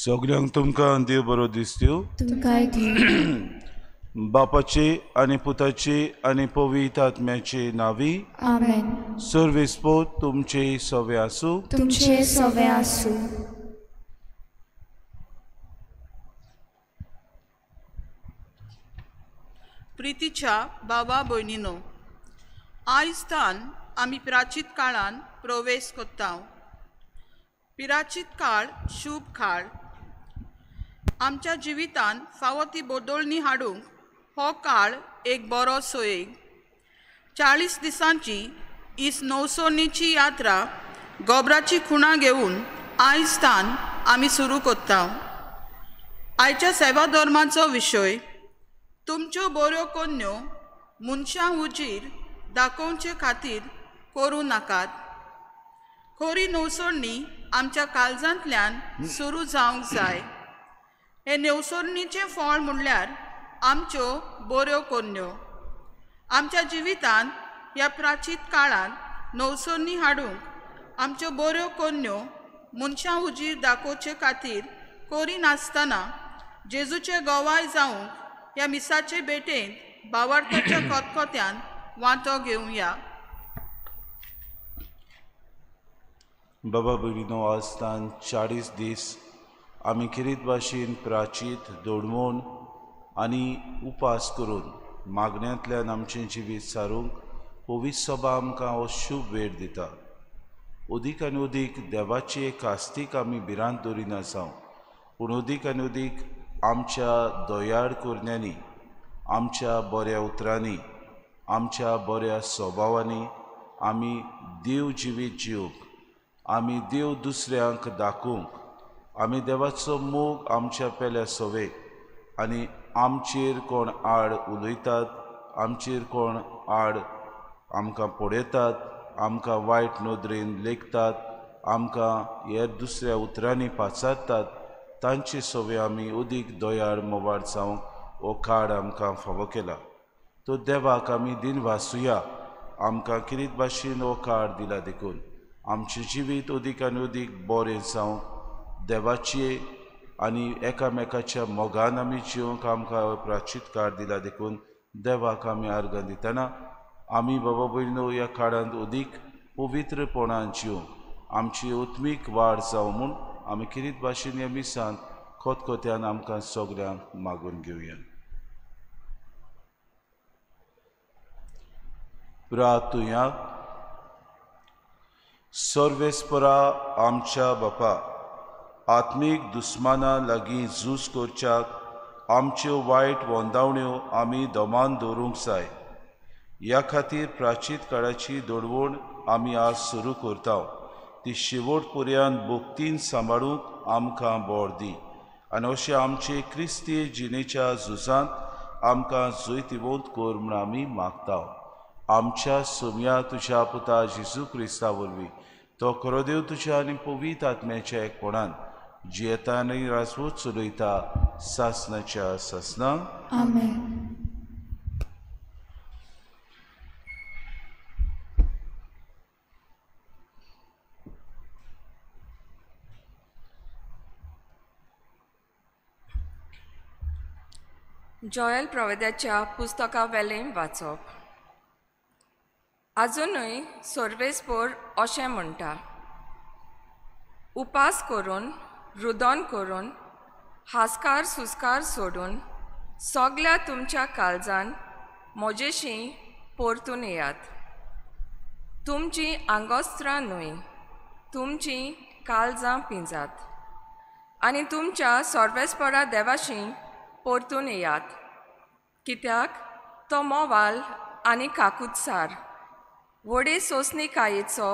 सगळ्यांक तुमकां देव बरो दिसत्यो। तुमकांय बापाचे आनी पुताचे आनी पवित्र आत्म्याचे नांवी आमेन। सर्वेस्पोत तुमचे सवे आसूं। तुमचे सवे आसूं। प्रितीच्या बाबा भयणीनो, आयज तान आमी प्राचीत काळान प्रवेश करता। पिराचीत काळ शुभ काळ। आमच्या जिवितान फावो ती बदलणी हाडूंक हो काळ एक बरो सोयेग। 40 दिसांची ही नवसोणीची यात्रा गोबराची खुणां घेवन आयज तान आमी सुरू करता। आयच्या सेवा धर्माचो विशय तुमच्यो बऱ्यो कोन्यो मनशां हुजीर दाखोवचे खातीर करूं नाकात। खरी नवसोडणी आमच्या काळजांतल्यान सुरू जावंक जाय। हे नवसोडणीचें फळ म्हणल्यार आमच्यो बऱ्यो कोन्यो। आमच्या जिवितांत ह्या प्राचीत काळांत नवसोडणी हाडूंक आमच्यो बऱ्यो कोन्यो मनशां हुजीर दाखोवचे खातीर करिनासतना जेजूचे गवाय जावंक ह्या मिसाचे भेटेंत बावार्थाच्या खतखत्यान वांटो घेवया। बाबा भयणीनो, आजतान 40 दीस आमी खेरीत भाशेन प्राचीत दोडमोन आनी उपास करून मागण्यांतल्यान आमचें जिवीत सारूंक पवित्र सभा आमकां हो शुभ वेळ दिता। अदीक आनी अदीक देवाची कास्तीक आमी भिरांत दवरिना जावं, पूण अदीक आनी अदीक आमच्या दयाळ करण्यांनी, आमच्या बऱ्या उतरांनी, आमच्या बऱ्या स्वभावांनी आमी देव जिवीत जिवंक, आमी देव दुसऱ्यांक दाखोवंक, आमी देवाचो मोग आमच्या पेल्या सवेक आनी आमचेर कोण आड उलयतात, आमचेर कोण आड आमकां पळयतात, आमकां वायट नदरेन लेखतात, आमकां हेर दुसऱ्या उतरांनी पाचारतात, तांचे सवे आमी अदीक दयाळ मोवाळ जावंक हो काळ आमकां फावो केला। तो देवाक आमी दिन वासुया, आमकां किरीत भाशेन हो काळ दिला देखून आमचें जिवीत अदीक आनी अदीक बरें जावंक देवाचे आनी एकामेकाच्या मोगान आमी जिवंक आमकां प्राचीत काळ दिला देखून देवाक आमी आर्गां दितना आमी बाबा भयणीनो ह्या काळांत अदीक पवित्रपणान जिवंक आमची आत्मीक वाड जावं म्हूण आमी खेरीत भाशेन ह्या मिसांत खतखत्यान आमकां सगल्यांक मागून घेवया। प्रार्थुया। सर्वेस्परा आमच्या बापा, आत्मीक दुस्माना लागीं झूज करच्याक आमच्यो वायट वंदावण्यो आमी दमान दवरूंक जाय। ह्या खातीर प्राचीत काळाची दडवण आमी आज सुरू करता, ती शेवट पर्यंत भक्तीन सांबाळूंक आमकां बळ दी आनी अशें आमचे क्रिस्ती जिणेच्या झुजांत आमकां जैतिवंत कर म्हूण आमी मागता। आमच्या सोम्या तुज्या पुता जेजू क्रिस्ता वरवीं, तो खरो देव तुज्या आनी पवित्र आत्म्याच्या एकपणान जियेता आनी राजवट चलयता सासनाच्या सासना। आमेन। जॉयल प्रवेद्याच्या पुस्तका वेलें वाचप। आजुनूय सर्वेस्पोर अशें म्हणटा, उपास करून, रुदन करून, हास्कार सुस्कार सोडून सगल्या तुमच्या काळजान म्हजेशी परतून येयात। तुमचीं आंगोस्त्रां न्हय, तुमचीं काळजां पिंजात आनी तुमच्या सर्वेस्परा देवाशी परतून येयात, कित्याक तो मोवाल आनी काकुत्सार, व्हडे सोंसणीकायेचो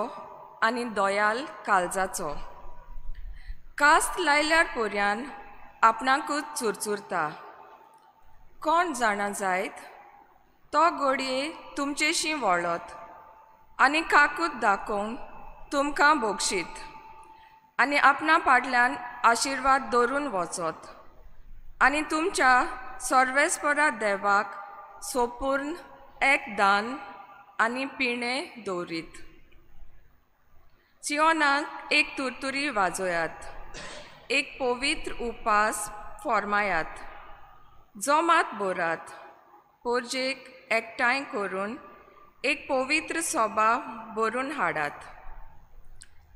आनी दयाल काळजाचो। कास्त लायल्यार पर्यान आपणाकूच चुरचुरता, कोण जाणा जायत तो घडये तुमचेशी वळत आनी काकूत दाखोवन तुमकां बोगशीत आनी आपणा पाडल्यान आशिर्वाद दवरून वचत आनी तुमच्या सर्वेस्परा देवाक सोपूर्ण एक दान आनी पिणें दवरीत। सियोनाक एक तुरतुरी वाजोयात, एक पवित्र उपास फॉर्मायात. जोमात बोरात, पोरजेक एकठांय करून एक पवित्र सोबा भरून हाडात.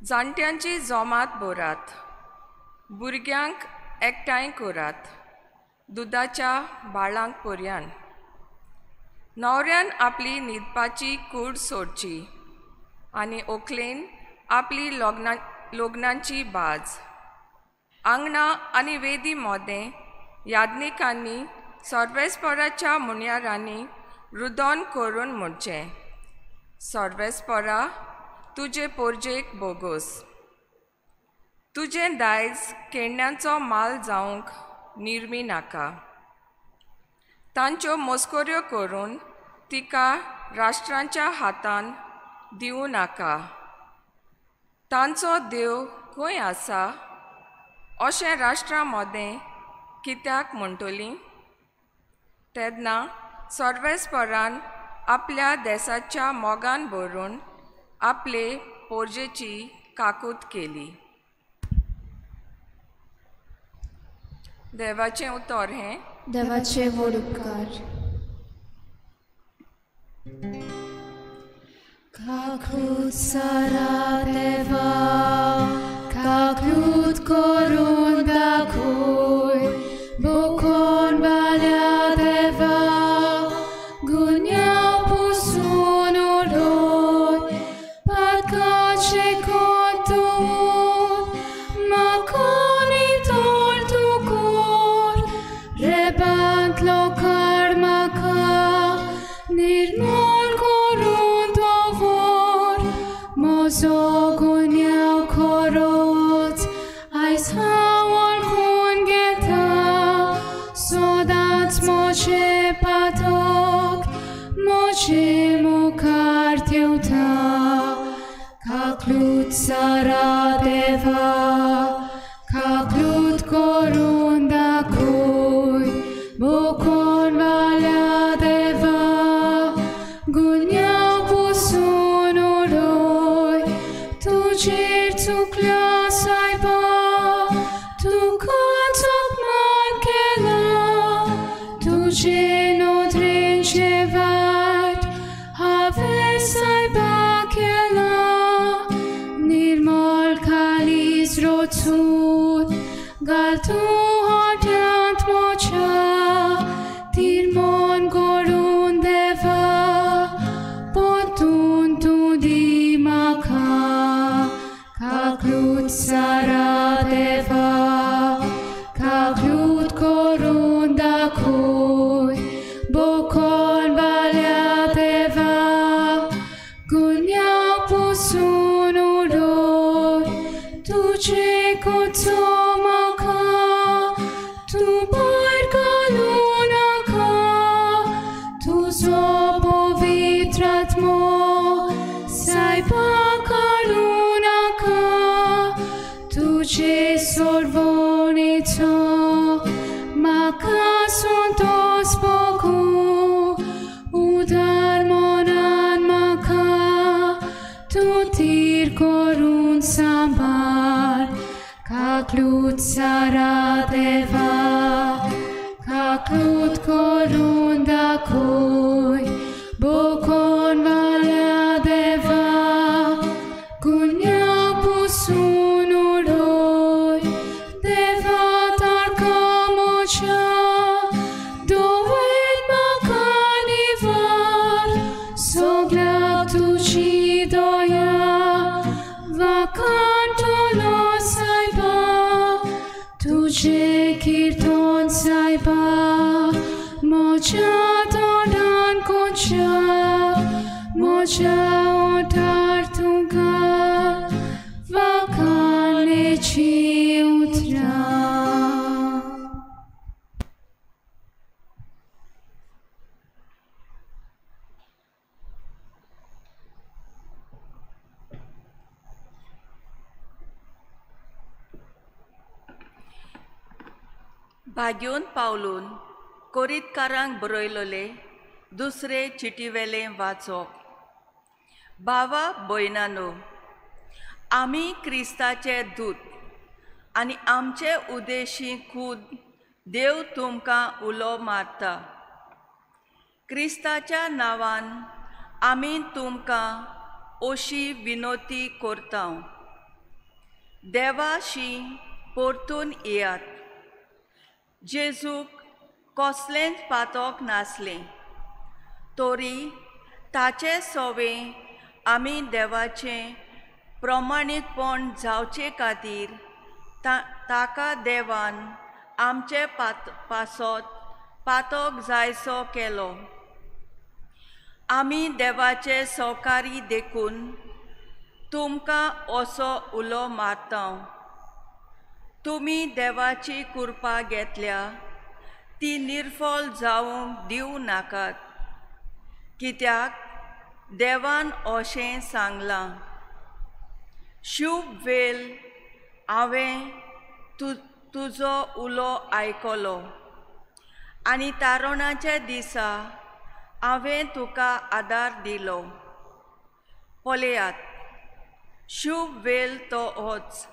जाणट्यांची जोमात बोरात, भुरग्यांक एकठांय करात, दुदाच्या बाळांक पर्यान. न्हवऱ्यान आपली न्हिदपाची कूड सोडची आनी ओकलेन आपली लग्नाची बाज. आंगणां आनी वेदी मोदें याज्ञिकांनी सर्वेस्पराच्या मुन्यारांनी रुदोन करून म्हणचें, सर्वेस्परा तुजे पोरजेक बोगोस. तुजें दायज केण्यांचो माल जावंक निर्मी नाका. तांच्यो मस्कऱ्यो करून तिका राष्ट्रांच्या हातान दिवं नाका. तांचो देव खंय आसा अशें राष्ट्रां मदें कित्याक म्हणटलीं? तेन्ना सर्वेस्परान आपल्या देसाच्या मोगान भरून आपले पोरजेची काकूत केली. देवाचें उतर हें. देवाचे व्हड उपकार. काकूत सारा देवा, काकूत करून दाखय, बोकोन बाल्या देवा, गुन्यांव पुसून उडय, पातकाचें कोंतून म्हाका नितळ तूं कर, रेबांतलो काड म्हाका निर्मूल करून दवर, म्हजो गुन्यांव खरोच आयज हांव वळखून घेता, सदांच म्हजें पातक म्हजे मुखार ठेवता. काकूत सारा देवा, काकूत करून दाखय, बोकोन वाल्या देवा, गुन्यांव पुसून उडय, तुजेर चुकल्या सायबा, तुकाच अपमान केला, तुजे नदरेन जें वायट हांवें सायबा केला, निर्मळ काळीज रचून घाल तूं होट्यांत म्हज्या, तीर मन करून देवा, परतून तूं दी म्हाका. काकूत सारा देवा, काकूत करून दाखय, बोकोन वाल्या देवा, गुन्यांव पुसून उडय, तुजे कोचो म्हाका तूं भायर घालूं नाका, तुजो पवित्र आत्मो सायबा काडूं नाका, तुजे सोडवणेचो म्हाका संतोस भोगूं, उदार मनान म्हाका तूं थीर करून सांबाळ. काकूत सारा देवा, काकूत करून दाखय, बोकोन वाल्या देवा, गुन्यांव पुसून उडय, देवा तारका म्हज्या, दवर म्हाका निवार, सगळ्याक तुजी दया वाखाणटलो सायबा, तुजें किर्तन सायबा म्हज्या तोंडान कोच्या, म्हज्या ओंठार तुका वाखाणेचीं उतरां. भाग्योन पावलून कोरीतकारांक बरयलोले दुसरे चिटीवेलें वाचप. भावा भयणानो, आमी क्रिस्ताचे दूत आनी आमचे उदेशी खूद देव तुमकां उलो मारता। क्रिस्ताच्या नांवान आमी तुमकां अशी विनोती करता, देवाशी परतून येयात। जेजूक कसलेंच पातक नासलें तरी ताचे सवें आमी देवाचें प्रमाणीकपण जावचे खातीर ताका देवान आमचे पासत पातक जायसो केलो। आमी देवाचे सहकारी देखून तुमकां असो उलो मारता, तुमी देवाची कृपा घेतल्या ती निर्फळ जावंक दिवं नाकात, कित्याक देवान अशें सांगलां, शुभ वेल हांवें तुजो उलो आयकलो आनी तारणाच्या दिसा हांवें तुका आदार दिलो। पळयात, शुभ वेल तो होच,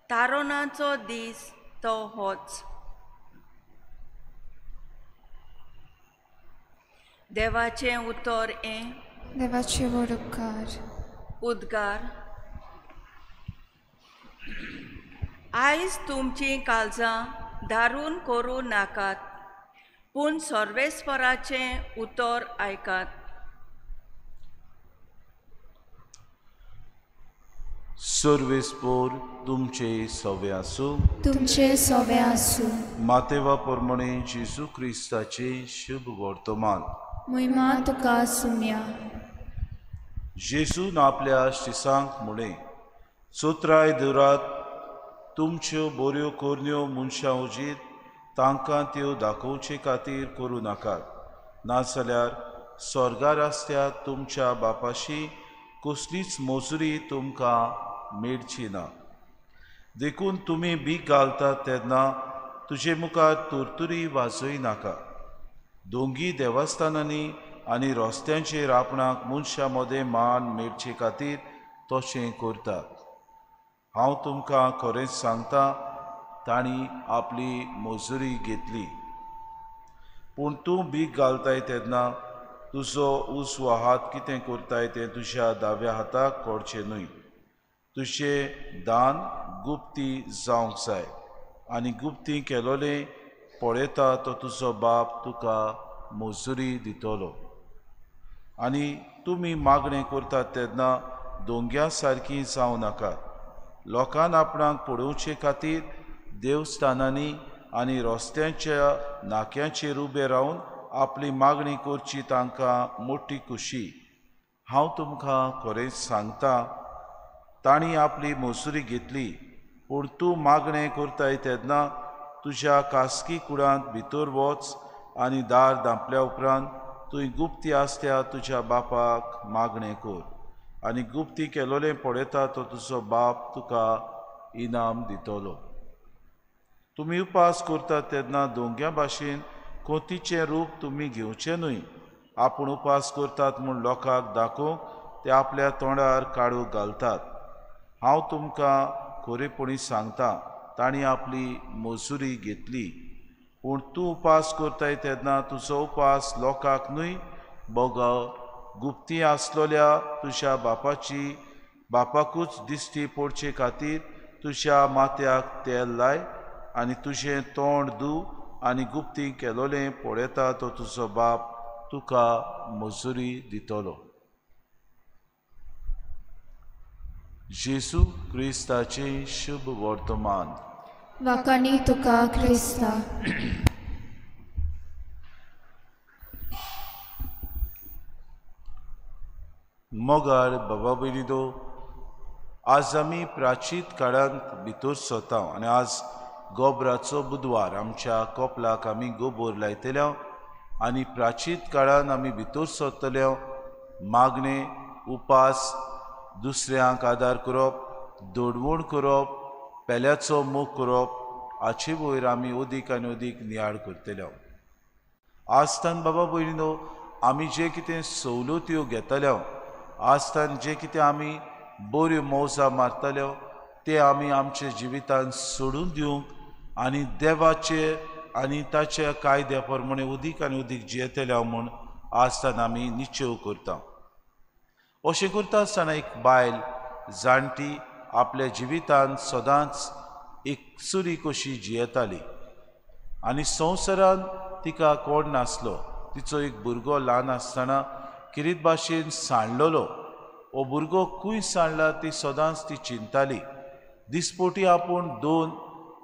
तारणाचो दीस तो होच। देवाचें उतर हें। देवाचे व्हड उपकार। उद्गार। आयज तुमचीं काळजां धारून करूं नाकात, पूण सर्वेस्पराचें उतर आयकात। सर्वेस्पोर तुमचे सवे आसूं। तुमचे सवे आसूं। मातेवा प्रमाणे जेजू क्रिस्ताचे शुभ वर्तमान। महिमा तुका सुम्या। जेजून आपल्या शिसांक म्हळें, चोत्राय दवरात तुमच्यो बऱ्यो करण्यो मनशां उजीत तांकां त्यो दाखोवचे खातीर करूं नाकात, नाजाल्यार स्वर्गार आसत्या तुमच्या बापाशी कसलीच मजुरी तुमकां मेळची ना। देखून तुमी भीक घालतात तेन्ना तुजे मुखार तुरतुरी वाजय नाका। दोंगी देवस्थानांनी आनी रस्त्यांचेर आपणाक मनशां मदें मान मेळचे खातीर तशें करतात। हांव तुमकां खरेंच सांगता, तांणी आपली मजुरी घेतली। पूण तूं भीक घालताय तेन्ना तुजो उजवो हात कितें करताय तें तुज्या दाव्या हाताक कळचें न्हय। तुजें दान गुप्ती जावंक जाय आनी गुप्ती केलोलें पळयता तो तुजो बाप तुका मजुरी दितलो। आनी तुमी मागणें करतात तेन्ना दोंग्या सारकी जावं नाकात। लोकान आपणाक पळोवचे खातीर देवस्थानांनी आनी रस्त्यांच्या नाक्यांचेर उबे रावन आपली मागणी करची तांकां मोटी खुशी। हांव तुमकां खरेंच सांगता, तांणी आपली मजुरी घेतली। पूण तूं मागणें करताय तेन्ना तुज्या खासगी कुडांत भितर वच आनी दार धांपल्या उपरांत तुवें गुप्ती आसत्या तुज्या बापाक मागणें कर आनी गुप्ती केलोलें पळयता तो तुजो बाप तुका इनाम दितलो। तुमी उपास करतात तेन्ना दोंग्या भाशेन कोतीचें रूप तुमी घेवचें न्हय। आपूण उपास करतात म्हूण लोकांक दाखोवंक ते आपल्या तोंडार काडूंक घालतात। हांव तुमकां खरेपणी सांगता, तांणी आपली मजुरी घेतली। पूण तूं उपास करताय तेन्ना तुजो उपास लोकांक न्हय, बगर गुप्ती आसलोल्या तुज्या बापाची बापाकूच दिश्टी पडचे खातीर तुज्या माथ्याक तेल लाय आनी तुजें तोंड धू आनी गुप्ती केलोलें पळयता तो तुजो बाप तुका मजुरी दितलो। जेजू क्रिस्ताचें शुभ वर्तमान। वाकाणी तुका क्रिस्ता। मोगाळ बाबा भयणीनो, आज आमी प्राचीत काळांत भितर सरता आनी आज गोबराचो बुधवार। आमच्या कोपलाक आमी गोबोर लायतले आनी प्राचीत काळान आमी भितर सरतले। मागणें, उपास, दुसऱ्यांक आदार करप, दडवण करप, पेल्याचो मोग करप हाचे वयर आमी अदीक आनी अदीक नियाळ करतले। आजतान बाबा भयणीनो, आमी जे कितें सवलत्यो घेतले, आजतान जे कितें आमी बऱ्यो मौजा मारतल्यो, ते आमी आमच्या जिवितान सोडून दिवंक आनी देवाचे आनी ताच्या कायद्या प्रमाणे उदीक आनी उदीक जियेतले म्हूण आसतना आमी निश्चेव करता. अशें करता आसतना एक बायल जाणटी आपल्या जिवितान सदांच एक सुरी कशी जियेताली आनी संवसारान तिका कोण नासलो. तिचो एक भुरगो ल्हान आसतना किरीत भाशेन सांडलेलो. हो भुरगो खंय सांडला ती सदांच ती चिंताली. दिसपोटी आपूण 2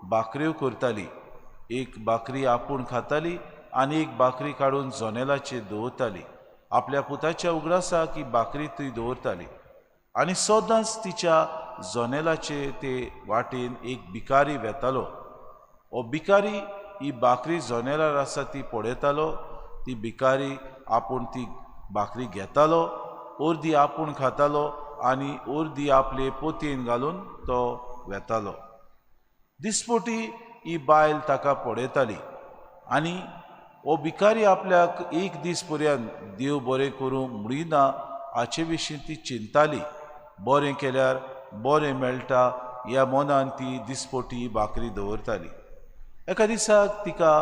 भाकऱ्यो करताली. एक भाकरी आपूण खाताली आनी एक भाकरी काडून जनेलाचेर दवरताली. आपल्या पुताच्या उगडासाक ही भाकरी ती दवरताली आनी सदांच तिच्या जनेलाचे ते वाटेन एक भिकारी वेतालो. हो भिकारी ही भाकरी जनेलार आसा ती पळयतालो. ती भिकारी आपूण ती भाकरी घेतालो, अर्दी आपूण खातालो आनी अर्दी आपले पोतयेन घालून तो वेतालो. दिसपोटी ही बायल ताका पळयताली आनी हो भिकारी आपल्याक एक दीस पर्यंत देव बरें करूंक म्हणिना हाचे विशीं ती चिंताली. बरें केल्यार बरें मेळटा ह्या मनान ती दिसपोटी भाकरी दवरताली. एका दिसाक तिका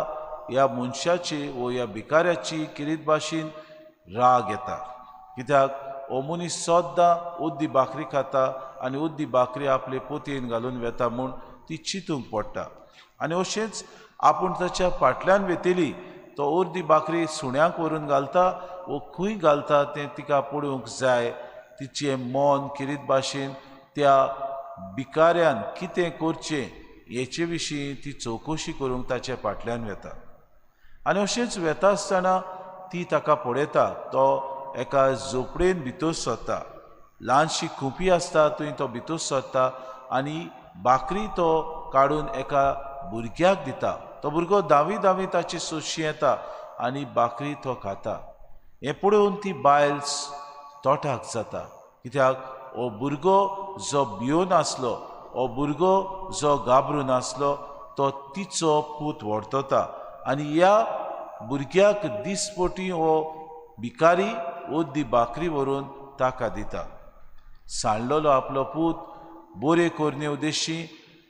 ह्या मनशाची वो ह्या भिकाऱ्याची किरीत भाशेन राग येता. कित्याक हो मनीस सद्दां उद्दी भाकरी खाता आनी उद्दी भाकरी आपले पोतयेन घालून वेता म्हूण ती चिंतूंक पडटा आनी अशेंच आपूण ताच्या फाटल्यान वेतली. तो अर्दी भाकरी सुण्यांक व्हरून घालता वो खंय घालता तें तिका पळोवंक जाय. तिचें मन किरीत भाशेन त्या भिकाऱ्यान कितें करचें हेचे विशीं ती चवकशी करूंक ताच्या फाटल्यान वेता आनी अशेंच वेता आसतना ती ताका पळयता. तो एका झोपडेन भितर सरता. ल्हानशी खोंपी आसता थंय तो भितर सरता आनी भाकरी तो काडून एका भुरग्याक दिता. तो भुरगो धांवी धांवी ताची सोशी येता आनी भाकरी तो खाता. हें पळोवन ती बायल तोटाक जाता. कित्याक हो भुरगो जो भिवन आसलो, हो भुरगो जो घाबरून आसलो तो तिचो पूत व्हरतता आनी ह्या भुरग्याक दिसपोटी हो भिकारी अर्दी भाकरी व्हरून ताका दिता. सांडलेलो आपलो पूत बरे करणे उद्देशी,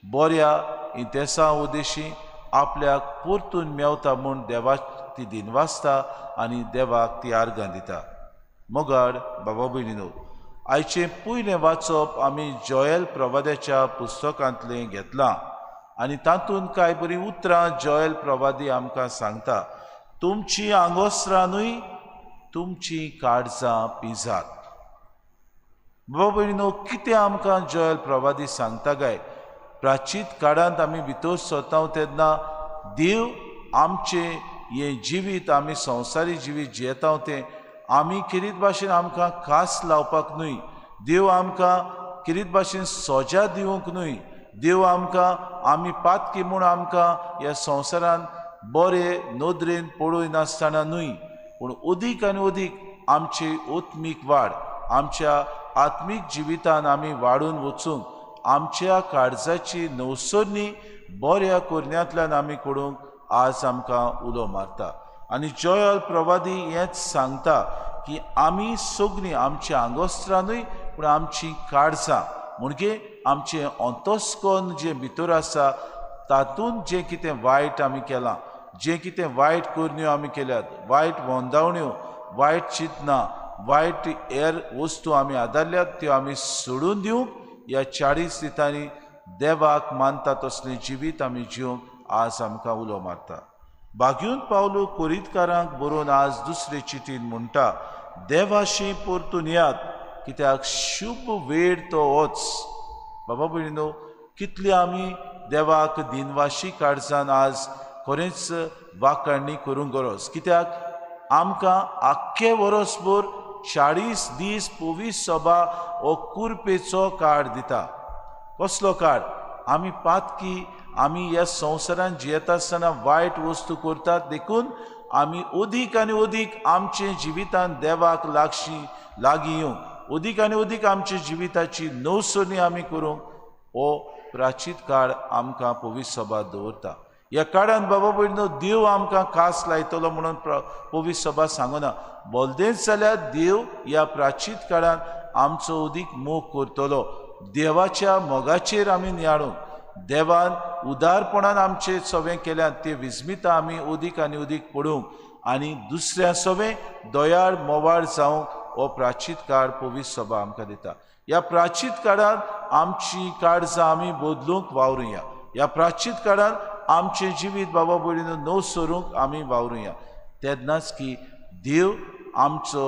बऱ्या इंतेसा उद्देशी आपल्याक परतून मेवता म्हूण देवाक ती दिनवासता आनी देवाक ती आर्गां दिता. मोगाड बाबा भयणीनो, आयचें पयलें वाचप आमी जॉयल प्रवाद्याच्या पुस्तकांतलें घेतलां आनी तातूंत कांय बरीं उतरां जॉयल प्रवादी आमकां सांगता. तुमची आंगोस्त्रां न्हय, तुमची काळजां पिजात. बाबा भयणीनो, कितें आमकां जॉयल प्रवादी सांगता काय? प्राचीत काळांत आमी भितर सरता तेन्ना देव आमचें हें जिवीत, आमी संवसारी जिवीत जियेता तें आमी किरीत भाशेन आमकां खास लावपाक न्हय. देव आमकां किरीत भाशेन सोजा दिवंक न्हय. देव आमकां आमी पातकी म्हूण आमकां ह्या संवसारान बरे नदरेन पळयनासतना न्हय, पूण अदीक आनी अदीक आमची आत्मीक वाड, आमच्या आत्मीक जिवितान आमी वाडून वचूंक आमच्या काळजाची नवसरणी बऱ्या करण्यांतल्यान आमी करूंक आज आमकां उलो मारता. आनी जॉयल प्रवादी हेंच सांगता की आमी सगळीं आमच्या आंगोस्त्रां न्हय पूण आमची काळजां, म्हणजे आमचें अंतस्कर्ण जें भितर आसा तातूंत जें कितें वायट आमी केलां, जें कितें वायट करण्यो आमी केल्यात, वायट वंदावण्यो, वायट चिंतनां, वायट हेर वस्तू आमी आदारल्यात त्यो आमी सोडून दिवंक ह्या 40 दिसांनी देवाक मानता तसलें जिवीत आमी जिवंक आज आमकां उलो मारता. बागयून पावलो कोरीतकारांक बरोवन आज दुसरे चिटीन म्हणटा, देवाशी परतून यात कित्याक शुभ वेळ तो होच. बाबा भयणीनो, कितली आमी देवाक दिनवाशी काळजान आज खरेंच वाकाडणी करूंक गरज. कित्याक आमकां आख्खे वरसभर 40 दीस पवीस सभा हो कुरपेचो काळ दिता. कसलो काळ? आमी पातकी, आमी ह्या संवसारान जियेता आसतना वायट वस्तू करतात, देखून आमी अदीक आनी अदीक आमचे जिवितान देवाक लागशी लागीं येवंक, अदीक आनी अदीक आमच्या जिविताची नवसरणी आमी करूंक हो प्राचीत काळ आमकां पवीस सभा दवरता. ह्या काळान बाबा भयणीनो, देव आमकां कास लायतलो म्हणून पवीस सभा सांगना. बोलदेंच जाल्यार देव ह्या प्राचीत काळान आमचो अदीक मोग करतलो. देवाच्या मोगाचेर आमी नियाळूंक, देवान उदारपणान आमचे सवें केल्यात ते विस्मिता आमी अदीक आनी अदीक पडूंक आनी दुसऱ्या सवें दयाळ मोवाळ जावंक हो प्राचीत काळ पवित्र सभा आमकां दिता। ह्या प्राचीत काळांत आमची काळजां आमी बदलूंक वावरुया। ह्या प्राचीत काळांत आमचें जिवीत बाबा भयणीनो नव सरूंक आमी वावरुया। तेन्नाच की देव आमचो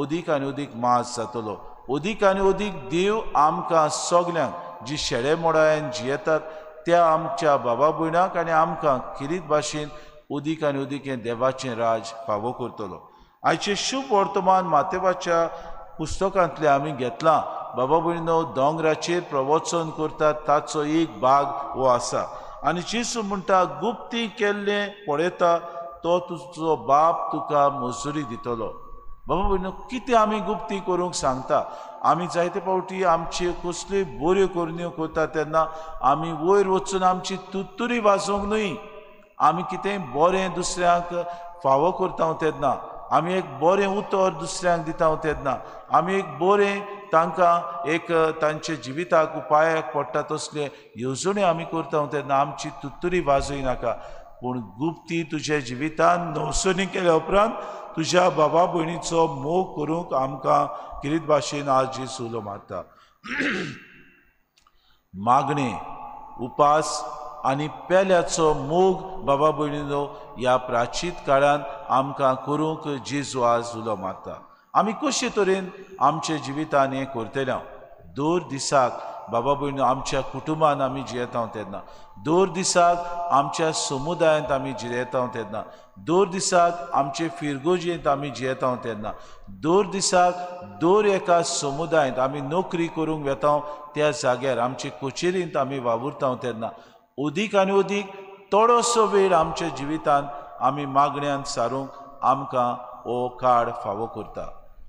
अदीक आनी अदीक माज जातलो। अदीक आनी अदीक देव आमकां सगल्यांक जी शेळे मोडायन जियेतात त्या आमच्या बाबा भयणाक आनी आमकां खेरीत भाशेन अदीक आनी अदीक हें देवाचें राज फावो करतलो। आयचें शुभ वर्तमान मातेवाच्या पुस्तकांतलें आमी घेतलां। बाबा भयणीनो दोंगराचेर प्रवचन करतात ताचो एक भाग हो आसा आनी जेजू म्हणटा, गुप्ती केल्लें पळयता तो तुजो बाप तुका मजुरी दितलो। बाबा भयणीनो कितें आमी गुप्ती करूंक सांगता? आमी जायते फावटी आमच्यो कसल्यो बऱ्यो करण्यो करता तेन्ना आमी वयर वचून आमची तुत्तुरी वाजोवंक न्हय। आमी कितेंय बरें दुसऱ्यांक फावो करता तेन्ना, आमी एक बरें उतर दुसऱ्यांक दिता तेन्ना, आमी एक बरें तांकां एक तांच्या जिविताक उपायाक पडटा तसले येवजण्यो आमी करता तेन्ना आमची तुत्तुरी वाजय नाका, पूण गुप्ती तुज्या जिवितान नवसणी केल्या उपरांत तुज्या बाबा भयणीचो मोग करूंक आमकां खेरीत भाशेन आज जेजू उलो मारता। मागणें, उपास आनी पेल्याचो मोग बाबा भयणीनो ह्या प्राचीत काळान आमकां करूंक जेजू आज उलो मारता। आमी कशे तरेन आमच्या जिवितान हें करतले? दर दिसाक बाबा भयणीनो आमच्या कुटुंबान आमी जियेता तेन्ना, दर दिसाक आमच्या समुदायांत आमी जियेता तेन्ना, दर दिसाक आमचे फिरगोजेंत आमी जियेता तेन्ना, दर दिसाक दर एका समुदायांत आमी नोकरी करूंक वेता त्या जाग्यार आमचे कचेरींत आमी वावुरता तेन्ना अदीक आनी अदीक थोडोसो वेळ आमच्या जिवितान आमी मागण्यान सारूंक आमकां हो काळ फावो करता।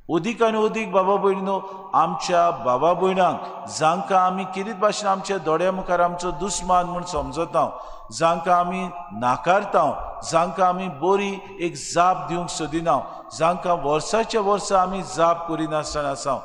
अदीक आनी अदीक बाबा भयणीनो आमच्या बाबा भयणांक जांकां आमी खेरीत भाशेन आमच्या दोळ्या मुखार आमचो दुस्मान म्हूण समजता, जांकां आमी नाकारता, जांकां आमी बरी एक जाप दिवंक सोदिना, जांकां वर्साच्या वर्सा आमी जाप करिनासतना आसा,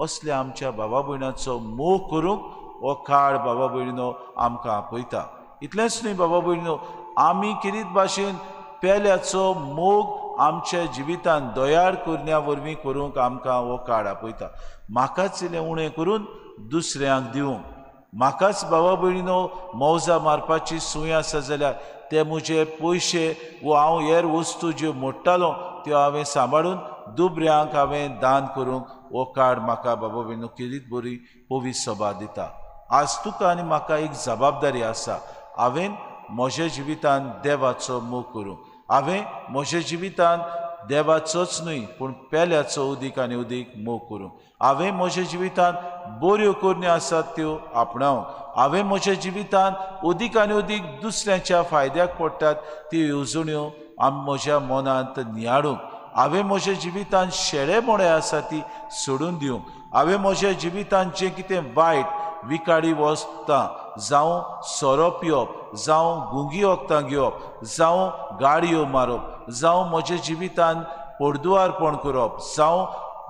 असल्या आमच्या बाबा भयणाचो मोग करूंक हो काळ बाबा भयणीनो आमकां आपयता। इतलेंच न्हय बाबा भयणीनो, आमी खेरीत भाशेन पेल्याचो मोग आमच्या जिवितान दयाळ करण्या वरवीं करूंक आमकां हो काळ आपयता। म्हाकाच इल्लें उणें करून दुसऱ्यांक दिवंक, म्हाकाच बाबा भयणीनो मौजा मारपाची सूय आसा जाल्यार ते म्हजे पयशे वो हांव हेर वस्तू ज्यो मोडटालो त्यो हांवें सांबाळून दुबऱ्यांक हांवें दान करूंक हो काळ म्हाका बाबा भयणीनो खेरीत बरी पवित्र सभा दिता। आज तुका आनी म्हाका एक जबाबदारी आसा, हांवें म्हज्या जिवितान देवाचो मोग करूंक, हांवें म्हज्या जिवितान देवाचोच न्हय पूण पेल्याचो अदीक आनी अदीक मोग करूंक, हांवें म्हज्या जिवितान बऱ्यो करण्यो आसात त्यो आपणावंक, हांवें म्हज्या जिवितान अदीक आनी अदीक दुसऱ्यांच्या फायद्याक पडटात त्यो येवजण्यो आमी म्हज्या मनांत नियाळूंक, हांवें म्हज्या जिवितान शेळे मोडे आसा ती सोडून दिवंक, हांवें म्हज्या जिवितान जें कितें वायट विकाडी वस्तां जावं सोरो पिवप, जावं गुंगी वखदां घेवप, जावं गाडयो मारप, जावं म्हज्या जिवितान पडदुवारपण करप, जावं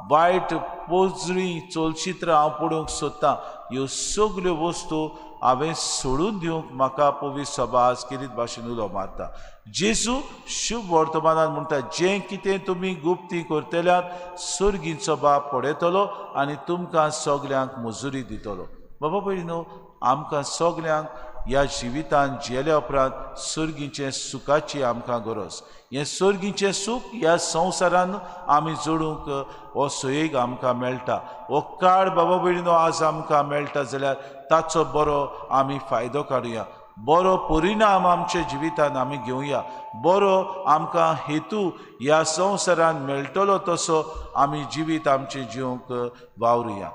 वायट पोजडी चलचित्रां हांव पळोवंक सोदतां, ह्यो सगल्यो वस्तू हांवें सोडून दिवंक म्हाका पवित्र सभा आज खेरीत भाशेन उलो मारता। जेजू शुभ वर्तमानान म्हणटा, जें कितें तुमी गुप्ती करतल्यात सर्गीचो बाप पळयतलो आनी तुमकां सगल्यांक मजुरी दितलो। बाबा भयणीनो, आमकां सगल्यांक ह्या जिवितान जियेल्या उपरांत सर्गीचें सुखाची आमकां गरज। हें सर्गीचें सूख ह्या संवसारान आमी जोडूंक हो सोयेग आमकां मेळटा। हो काळ बाबा भयणीनो आज आमकां मेळटा जाल्यार ताचो बरो आमी फायदो काडुया, बरो परिणाम आमच्या जिवितान आमी घेवया, बरो आमकां हेतू ह्या संवसारान मेळटलो तसो आमी जिवीत आमचें जिवंक वावरुया।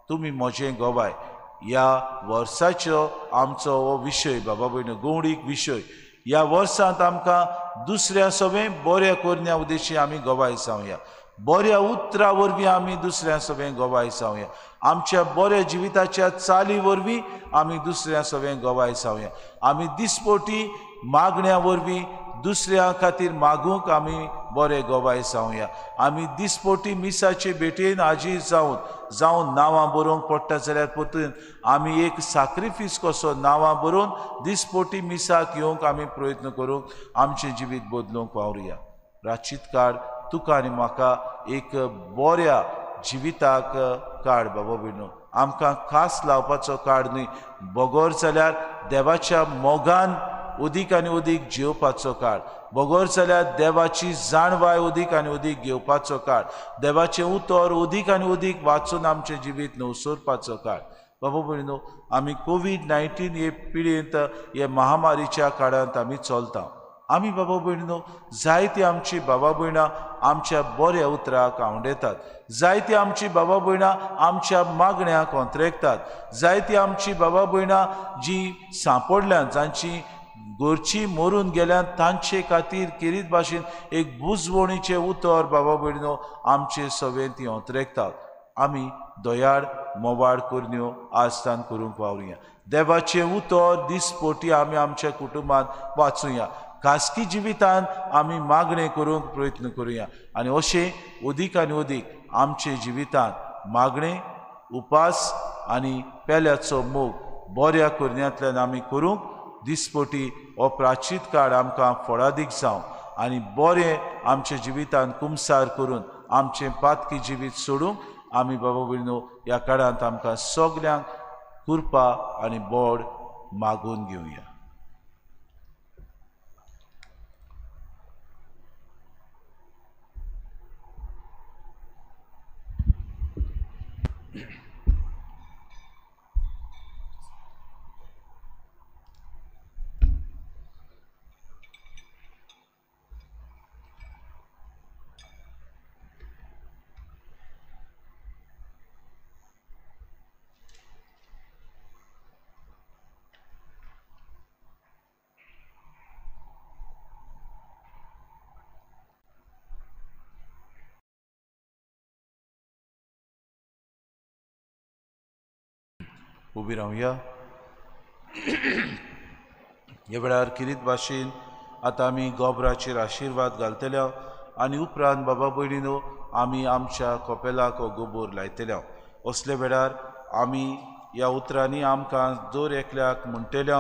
तुमी म्हजें गवाय ह्या वर्साचो आमचो हो विशय बाबा भयणीनो गौडीक विशय। ह्या वर्सांत आमकां दुसऱ्या सवें बऱ्या करण्या उद्देशी आमी गवाय जावया, बऱ्या उतरां वरवीं आमी दुसऱ्या सवें गवाय जावया, आमच्या बऱ्या जिविताच्या चाली वरवीं आमी दुसऱ्या सवें गवाय जावया, आमी दिसपोटी मागण्या वरवीं दुसऱ्या खातीर मागूंक आमी बरे गवाय जावया. आमी दिसपोटी मिसाचे भेटेन हाजीर जावन जावन नांवां बरोवंक पडटा जाल्यार परतून आमी एक साक्रिफीस कसो नांवां बरोवन दिसपोटी मिसाक येवंक आमी प्रयत्न करूंक आमचें जिवीत बदलूंक वावरुया. प्राचीत काळ तुका आनी म्हाका एक बऱ्या जिविताक काळ बाबा भयणो, आमकां खास लावपाचो काळ न्हय, बगर जाल्यार देवाच्या मोगान अदीक आनी अदीक जिवपाचो काळ, बगर जाल्यार देवाची जाणवाय अदीक आनी अदीक घेवपाचो काळ, देवाचें उतर अदीक आनी अदीक वाचून आमचें जिवीत नवसरपाचो काळ. बाबा भयणो, आमी कोवीड-19 हे पिळयेंत हे महामारीच्या काळांत आमी चलता. आमी बाबा भयणो जायती आमची बाबा भयणां आमच्या बऱ्या उतराक आंवडेतात, जायती आमची बाबा भयणां आमच्या मागण्याक ओंतरेकतात, जायती आमची बाबा भयणां जी सांपडल्यात, जांची घरची मरून गेल्यान तांचे खातीर केरीत भाशेन एक बुजवणीचें उतर बाबा भयणो आमचे सवें ती ओंतरेकतात. आमी दयाळ मोवाळ करण्यो आस्थान करूंक वावरुया. देवाचें उतर दिसपोटी आमी आमच्या कुटुंबांत वाचुया. खासगी जिवितांत आमी मागणें करूंक प्रयत्न करुया आनी अशें अदीक आनी अदीक आमचे जिवितांत मागणें, उपास आनी पेल्याचो मोग बऱ्या करण्यांतल्यान आमी करूंक दिसपोटी हो प्राचीत काळ आमकां फळादीक जावं आनी बरें आमच्या जिवितांत कुमसार करून आमचें पातकी जिवीत सोडूंक आमी बाबा भयणो ह्या काळांत आमकां सगल्यांक कृपा आनी बोड मागून घेवया. उबी रावया. ह्या वेळार किरीत भाशेन आतां आमी गोबराचेर आशिर्वाद घालतले आनी उपरांत बाबा भयणीनो आमी आमच्या कोपेलाक हो गोबोर लायतले. असले वेळार आमी ह्या उतरांनी आमकां दर एकल्याक म्हणटले,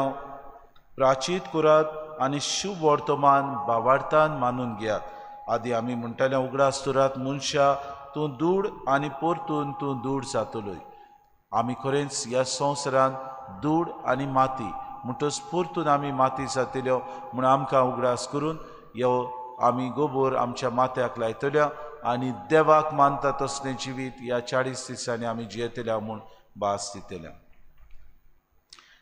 प्राचीत करात आनी शुभ वर्तमान बावार्थान मानून घेयात. आदी आमी म्हणटले, उगडास दवरात मनशा तूं दूड आनी परतून तूं दूड जातलोय. आमी खरेंच ह्या संवसारांत दूड आनी माती म्हणटच परतून आमी माती जातल्यो म्हूण आमकां उगडास करून ह्यो आमी गोबोर आमच्या माथ्याक लायतल्या आनी देवाक मानता तसलें जिवीत ह्या 40 दिसांनी आमी जियेतल्या म्हूण भास दितल्या.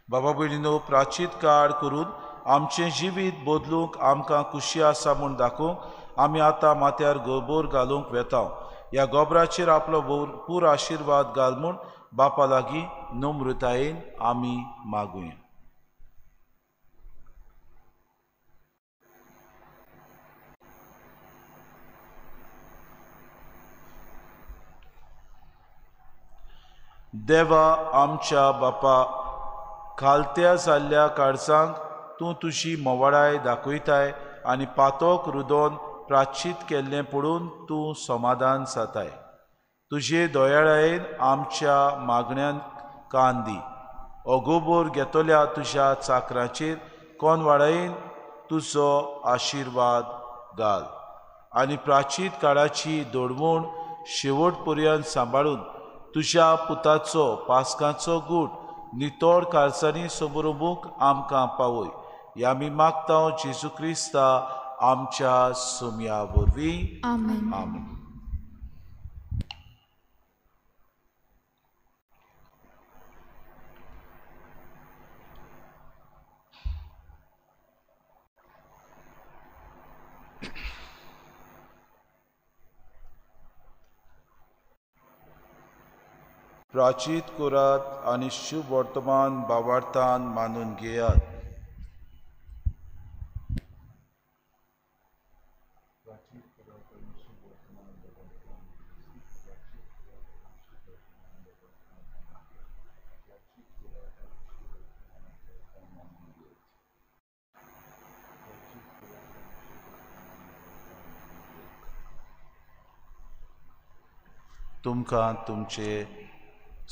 बाबा भयणीनो, प्राचीत काळ करून आमचें जिवीत बदलूंक आमकां खुशी आसा म्हूण दाखोवंक आमी आतां माथ्यार गोबोर घालूंक वेता. ह्या गोबराचेर आपलो भरपूर आशिर्वाद घाल म्हूण बापा लागीं नम्रतायेन आमी मागुया. देवा आमच्या बापा, खालत्या जाल्ल्या काळजांक तूं तुजी मोवाळाय दाखयताय आनी पातोक रुदोन प्राचीत केल्लें पळोवन तूं समाधान जाताय. तुजे दयाळायेन आमच्या मागण्यांक कान दी. हो गोबोर घेतल्या तुज्या चाकराचेर कोनवाडायेन तुजो आशिर्वाद घाल आनी प्राचीत काळाची दडवण शेवट पर्यंत सांबाळून तुज्या पुताचो पास्काचो गूट नितळ काळजांनी समरोबूंक आमकां पावय. ह्या आमी मागता जेजू क्रिस्ता आमच्या सुमया वरवीं. आमेन. आमेन. प्राचीत करात आनी शुभ वर्तमान भावार्थान मानून घेयात. तुमकां तुमचे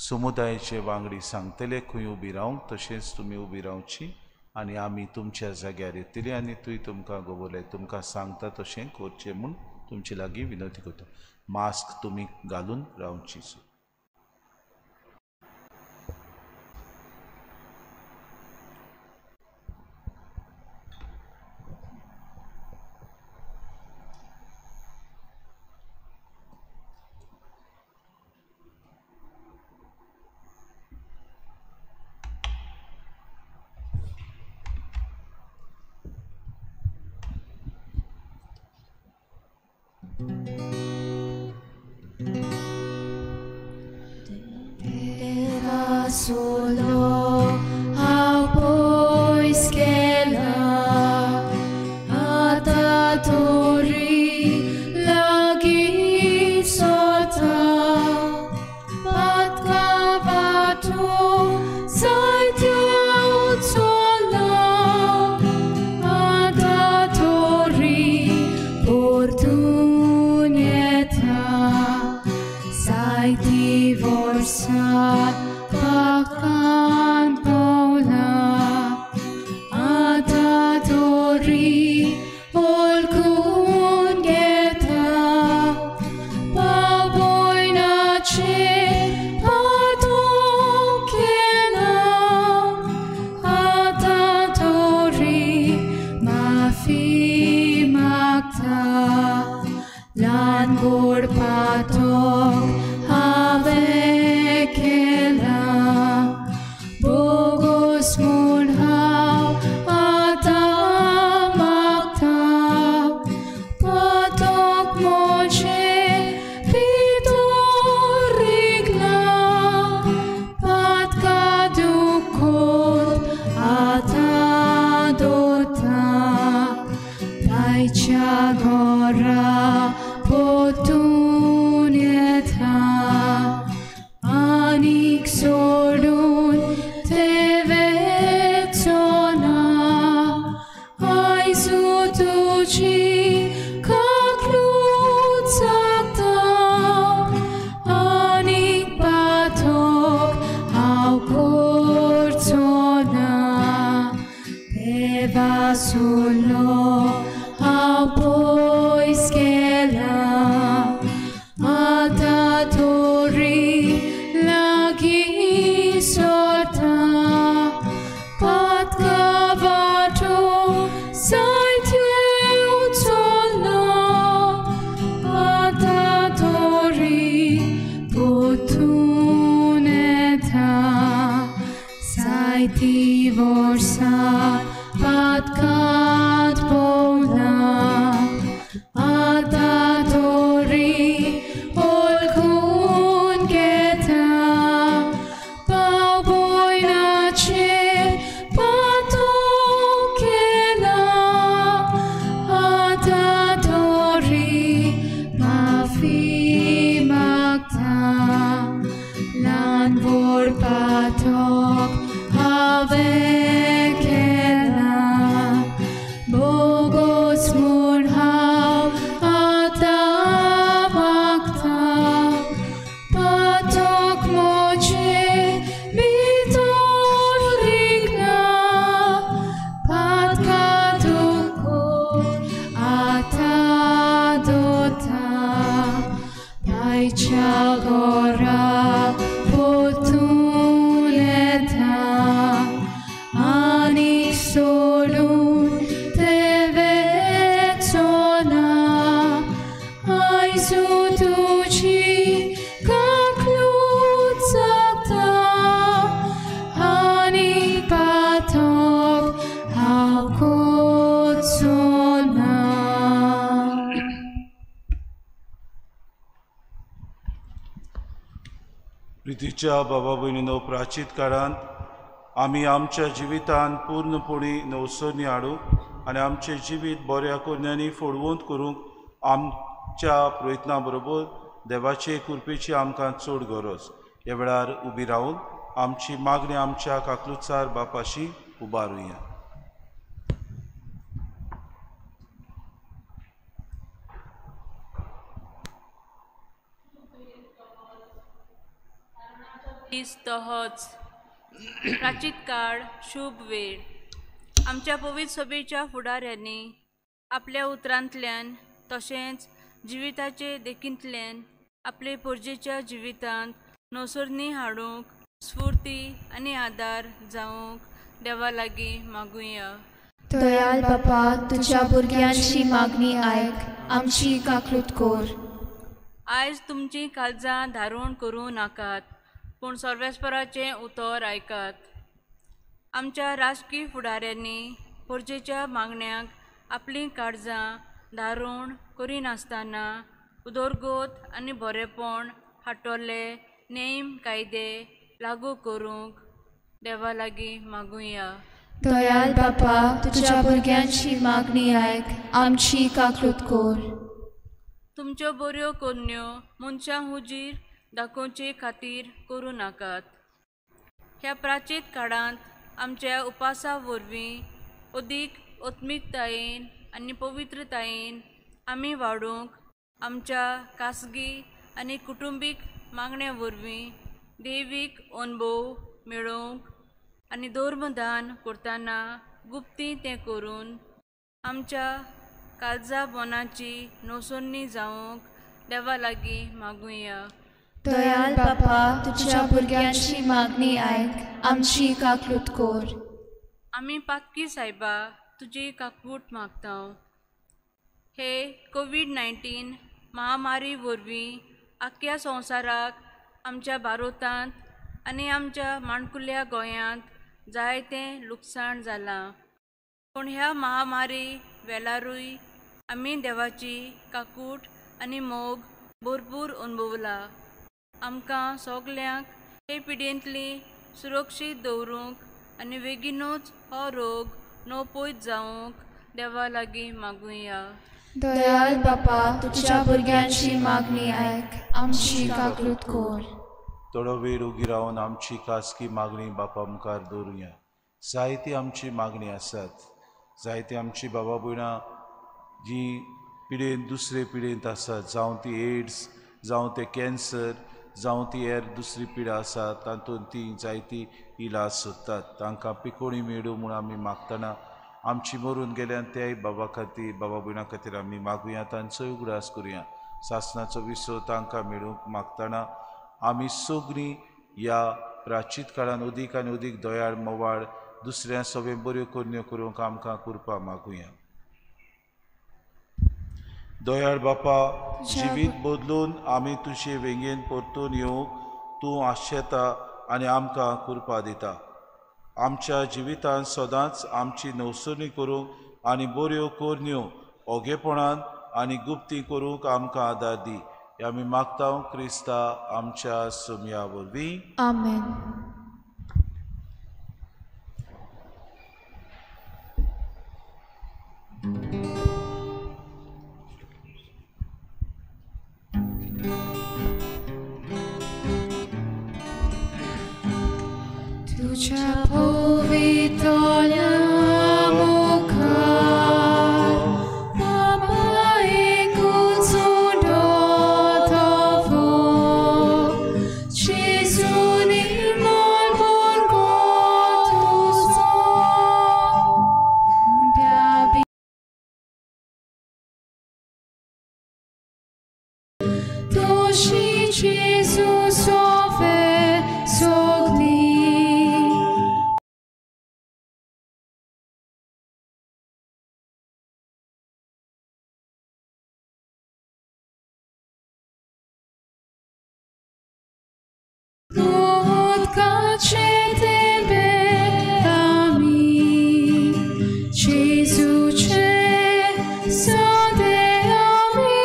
समुदायाचे वांगडी सांगतले खंय उबी रावंक, तशेंच तुमी उबी रावची आनी आमी तुमच्या जाग्यार येतली आनी थंय तुमकां गोबोरले तुमकां सांगता तशें करचें म्हूण तुमचे लागीं विनवती करता। मास्क तुमी घालून रावची। Solo हांव पयस गेला आतां तोरी लागीं सोता पातका वाटो जायत्यो चल्ला आतां तोरी परतून येता जायतीं वर्सां पाकान पावला आतां तोरी वळखून घेता पावयनाचेर पातक केला आतां तोरी माफी मागता ल्हान गोड पातक हांवें केला बोगोस म्हूण हांव आतां मागता पातक म्हजें भितर रिगलां पातका दुखोत आतां दवरता आयच्या घरा परतून येता आनीक सोडून ते वचना आयजू तुजी काकलूट सांगता आनीक पातक हांव करचो ना देवा सुलो हांव पयस गेला आतां तोरी लागीं सोता पातका वाटो जायत्यो चल्ला आतां तोरी परतून येता जायतीं वर्सां पातकांत पावला आतां तोरी वळखून घेता पावयनाचेर पातक केला आतां तोरी माफी मागता ल्हान व्हड पातक हांवें केला बोगोस म्हूण हांव आतां मागता पातक म्हजें भितर रिगलां पातका दुखोत आतां दवरता आयच्या घरा परतून येता आनीक सोडून ते वचना आयजू तुजी काकलूट सांगता आनीक पातक हांव करचो ना। प्रितीच्या बाबा भयणीनो, प्राचीत काळांत आमी आमच्या जिवितांत पूर्णपणी नवसरणी हाडूंक आनी आमचें जिवीत बऱ्या कोन्यांनी फोडवंत करूंक आमच्या प्रयत्ना बरोबर देवाचे कृपेची आमकां चड गरज। ह्या वेळार उबी रावून आमची मागणी आमच्या काकलुचार बापाशी उबारुया। दीस तहोच प्राचीत काळ शुभ वेळ. आमच्या पवित्र सभेच्या फुडाऱ्यांनी आपल्या उतरांतल्यान तशेंच जिविताचे देखींतल्यान आपले पोरजेच्या जिवितांत नोसरणी हाडूंक स्फूर्ती आनी आदार जावंक देवा लागीं मागुया. दयाल बापा, तुज्या भुरग्यांची मागणी आयक, आमची काकलूत कोर. आयज तुमचीं काळजां धारण करूं नाकात, पूण सर्वेस्पराचें उतर आयकात. आमच्या राजकीय फुडाऱ्यांनी पोरजेच्या मागण्यांक आपलीं काळजां धारण करिनासतना उदरगत आनी बरेपण हाडटले नेम कायदे लागू करूंक देवा लागीं मागुया. दयाल बापा, तुज्या भुरग्यांची मागणी आयक, आमची काकलूत कोर. तुमच्यो बऱ्यो करण्यो मनशां हुजीर दाखोवचे खातीर करूं नाकात. ह्या प्राचीत काळांत आमच्या उपासा वरवीं अदीक आत्मिकतायेन आनी पवित्रतायेन आमी वाडूंक आमच्या खासगी आनी कुटुंबीक मागण्या वरवीं देवीक अणभव मेळोवंक आनी धर्मदान करतना गुप्ती तें करून आमच्या काळजा बोनाची नोसरणी जावंक देवा लागीं मागुया. दयाल बापा, तुज्या भुरग्यांची मागणी आयक, आमची काकलूत कोर. आमी पातकी सायबा, तुजी काकूट मागता. हे कोवीड-19 महामारी वरवीं आख्ख्या संवसाराक आमच्या भारतांत आनी आमच्या माणकुल्या गोंयांत जायतें लुकसाण जालां, पूण ह्या महामारी वेळारूय आमी देवाची काकूट आनी मोग भरपूर अणभवला. आमकां सगल्यांक हे पिडेंतली सुरक्षीत दवरूंक आनी बेगीनूच हो रोग नपयत जावंक देवा लागीं मागुया. दयाल बापा, तुज्या भुरग्यांची मागणी आयक, आमची काकलूत कोर. थोडो वेळ उगी रावन आमची खासगी मागणी बापा मुखार दवरुया. जायती आमची मागणी आसात, जायती आमची बाबा भयणां जी पिडेन दुसरे पिडेंत आसात, जावं ती एड्स, जावं ते कॅन्सर, जावं ती हेर दुसरी पिडा आसा, तातूंत ती जायती इलाज सोदतात. तांकां पिकोणी मेळूं म्हूण आमी मागतना आमची मरून गेल्यान त्याय बाबा खातीर, बाबा भयणां खातीर आमी मागुया, तांचोय उगडास करुया. सासणाचो विसव तांकां मेळूंक मागतना आमी सगळीं ह्या प्राचीत काळान अदीक आनी अदीक दयाळ मोवाळ दुसऱ्या सगळ्यो बऱ्यो करण्यो करूंक आमकां कृपा मागुया. दयाळ बापा, जिवीत बदलून आमी तुजे वेंगेन परतून येवंक तूं आशेता आनी आमकां कृपा दिता. आमच्या जिवितांत सदांच आमची नवसरणी करूंक आनी बऱ्यो करण्यो ओगेपणान आनी गुप्ती करूंक आमकां आदार दी. आमी मागता क्रिस्ता आमच्या सुमया वरवीं. आमेन. तुझ्या पवित्रल्या मुखार बाबा एकूच उडोतलो, जेजू निर्मळ बोरगो तुजो, उंड्या तुजी जेजू सोवे सगळी. उदकाचे थेंबे आमी जेजूचे सदे आमी,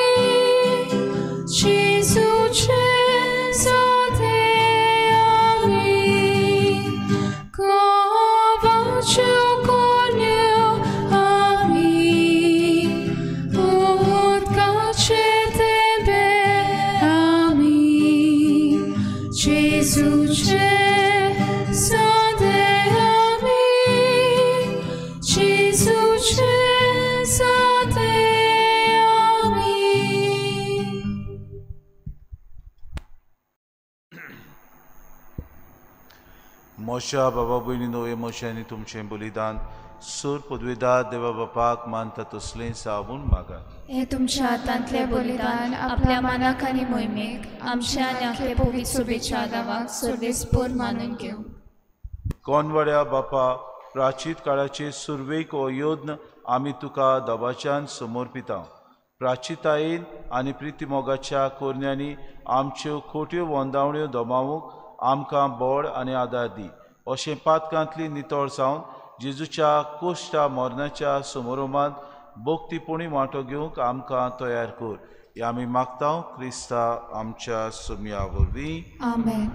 जेजूचे सदे आमी, गोवाच्यो करण्यो आमी, उदकाचे थेंबे आमी, जेजूचे सदे आमी, जेजूचे सदे आमी. मोशा बाबा भयणीनो हे मोशांनी तुमचें बलिदान सूर पदवेदार देवा बापाक मानता तसलें सावून मागात. हे तुमच्या हातांतलें बलिदान आपल्या मानाक आनी मोहिमेक आमच्या आनी आखले पवित्र सोबेच्या नांवाक सर्वेस्पोर मानून घेवं. कोनवाड्या बापा, प्राचीत काळाचे सुर्वेक हो यज्ञ आमी तुका दबाच्यान समर्पिता. प्राचितायेन आनी प्रितीमोगाच्या कोरण्यांनी आमच्यो खोट्यो वंदावण्यो दमावूंक आमकां बळ आनी आदार दी. अशें पातकांतली नितळ जावन जेजूच्या कोश्टा मरणाच्या समारोमांत भक्तीपणी वांटो घेवंक आमकां तयार कर. हे आमी मागता क्रिस्ता आमच्या सुमया वरवीं. आमेन.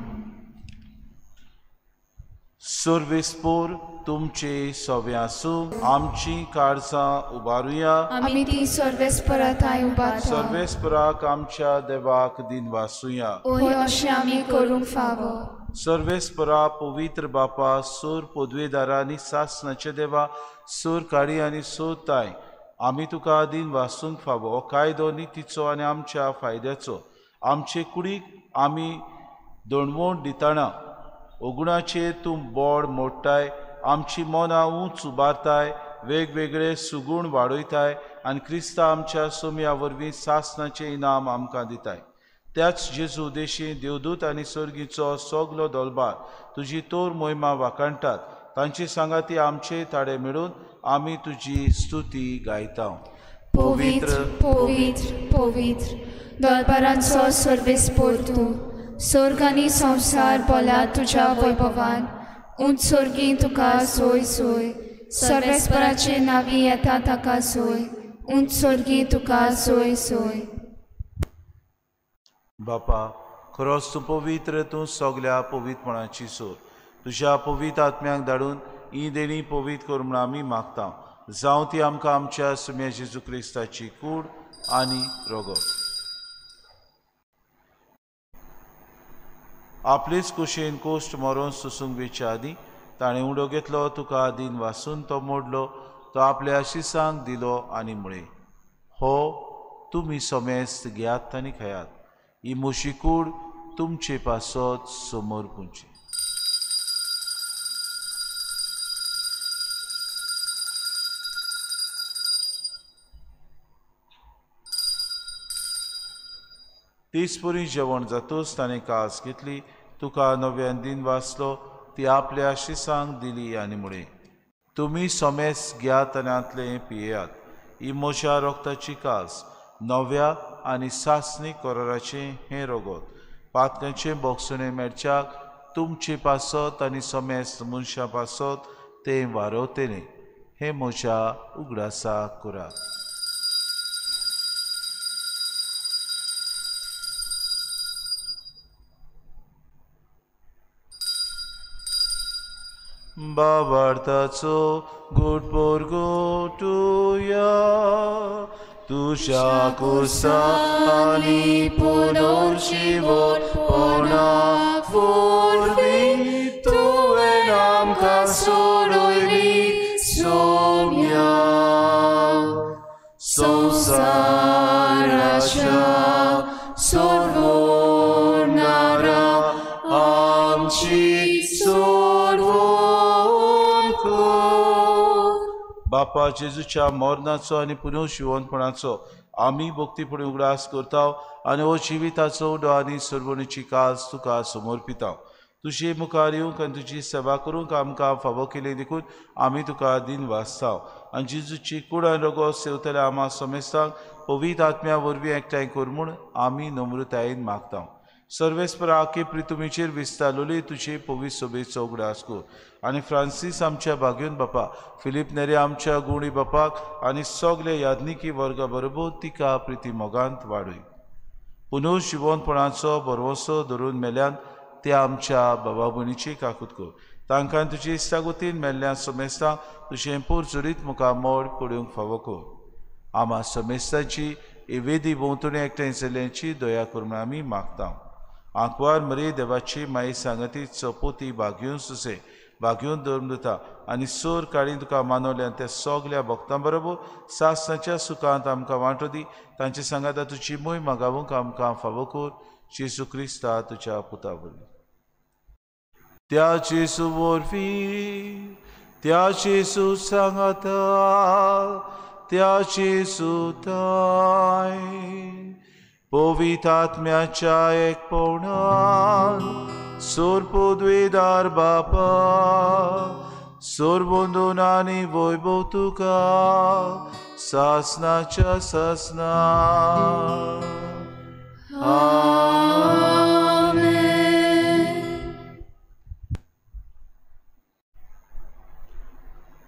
सर्वेस्पोर तुमचे सवे आसूं. आमची काळजां उबारुया. आमी ती सर्वेस्पराताय उबारता. सर्वेस्पराक आमच्या देवाक दिन वासुया. हय, अशें आमी करूंक फावो. सर्वेस्परा पवित्र बापा, सूर पदवेदारा आनी सासनाचे देवा, सूर काडी आनी सूर ताय, आमी तुका दिन वासूंक फावो. हो कायदो नितीचो आनी आमच्या फायद्याचो. आमचे कुडीक आमी दणवण दितना अगुणाचेर तूं बोड मोडटाय, आमची मनां उंच उबारताय, वेगवेगळे सुगूण वाडयताय आनी क्रिस्ता आमच्या सोम्या वरवीं सासनाचें इनाम आमकां दिताय. त्याच जेजू उदेशी देवदूत आनी सर्गीचो सगलो दोलबार तुजी तोर मोहिमा वाखाणटात. तांची सांगाती आमचे ताडे मेळून आमी तुजी स्तुती गायता. पवित्र पवित्र पवित्र दरबारांचो सर्वेस्पोर तूं, स्वर्ग आनी संवसार बोला तुज्या वैभवान. उंच स्वर्गी तुका सोय सोय, सर्वेस्पराचे नावी येता ताका सोय. उंच स्वर्गी तुका सोय सोय. बापा, खरोच तूं पवित्र, तूं सगल्या पवित्रपणाची सोर. तुज्या पवित्र आत्म्याक धाडून ही देणी पवित्र कर म्हूण आमी मागता. जावं ती आमकां आमच्या सुम्या जेजू क्रिस्ताची कूड आनी रगत. आपलेच कुशेन कोश्ट मरोन सोसूंक वेच्या आदीं ताणें उडो घेतलो, तुका दिन वासून तो मोडलो, तो आपल्या आशिसांक दिलो आनी म्हळें, हो तुमी समेस्त घेयात आनी खायात. ही म्हजी कूड तुमचे पासत समर्पूंची. तीच पुरी जेवण जातूच ताणें कास घेतली, तुका नव्यान दिन वाचलो, ती आपल्या आशिसांक दिली आनी म्हळें, तुमी समेस घेयात आनी आंतलें पियेयात. ही म्हज्या रक्ताची कास, नव्या आनी सासणी कराराचें हें रगत. पातकांचें बोगसणें मेळच्याक तुमचे पासत आनी समेस्त मनशां पासत तें वारवतलें. हें म्हज्या उगडासाक करात. बाबार्थाचो गुटपोर गोटुया तुज्या कुसा आनी पुनर्जिवोपणा वरवीं तुवें आमकां सोडयली सोम्या. संवसाराच्या सोडवणारा आमची सोडवण. बापा, जेजूच्या मरणाचो आनी पुनर्जिवनपणाचो आमी भक्तीपणी उगडास करता आनी हो जिविताचो उडो आनी सर्वणीची कास तुका समर्पिता. तुजे मुखार येवंक आनी तुजी सेवा करूंक आमकां फावो केली देखून आमी तुका दिन वाचता. आनी जेजूची कूड आनी रगत सेवतल्या आमा समेस्तांक पवित्र आत्म्या वरवीं एकठांय कर म्हूण आमी नम्रतायेन मागता. सर्वेस्परा आखे प्रितुमीचेर विस्तारलोली तुजे पवित्र सोबेचो उगडास कर आनी फ्रांसीस आमच्या भाग्योन बापा, फिलीप नेरे आमच्या गुणी बापाक आनी सगले याज्ञिकी वर्गा बरोबर तिका प्रिती मोगांत वाडय. पुनर्जिवनपणाचो भरवसो धरून मेल्यान ते आमच्या बाबा भयणीची काकूत कर. तांकां तुजी इश्टागतीन मेल्ल्या समेस्तांक तुजें पोरचुरीत मुखार मोड पडूंक फावो कर. आमा समेस्तांची एवेदी भोंवतणी एकठांय जाल्ल्यांची दया कर म्हूण आमी मागता. आंकवार मरे देवाची माई सांगती चपोती भाग्यून सुसे भाग्यून धर्म दिता आनी सोर काळी तुका मानवल्यान त्या सगल्या भक्तां बरोबर सासणाच्या सुखांत आमकां वांटो दी. तांचे सांगाता तुजी मोय मागावूंक आमकां फावो कर. जेजू क्रिस्ता तुज्या पुता वरवीं. त्या जेजू वरवीं, त्या जेजू सांगाता, त्या जेजू ताय पवित्र आत्म्याच्या एकपणान सोरपुद्वेदार बापा सोरबंदून आनी वैभव तुका सासनाच्या सासना. आमेन.